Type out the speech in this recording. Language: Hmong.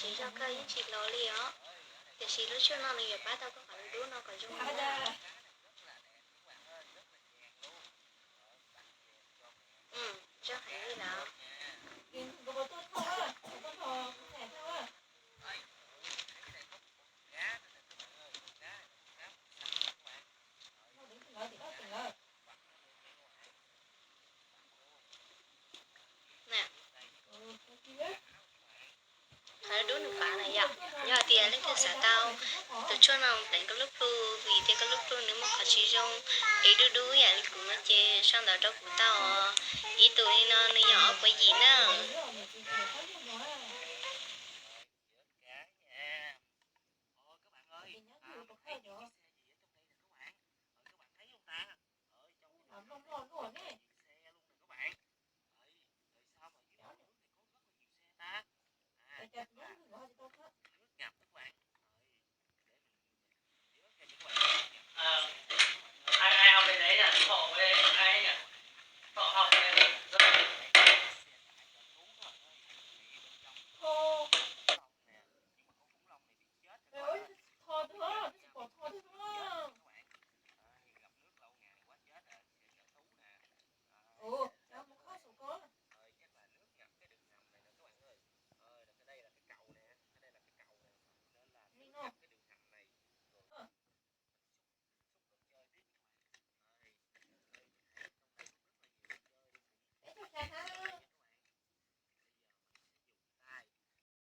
Ces zog kawg yeej tsis los li os. Tiam sis lub tshuaj no nws yuav pab tau koj qhov dub dub no kom zoo na. Zoo heev li lawm. Qhov dub nws pab na yom. Yog tias leej twg xav tau tus tshuaj no pleev koj lub plhu vim tias koj lub plhu nws muaj qhov tsis zoo, es dub dub yam li kuv no ces sau ntawv rau kuv tau os. Ib tug li no nws yog ob puas yim nawb.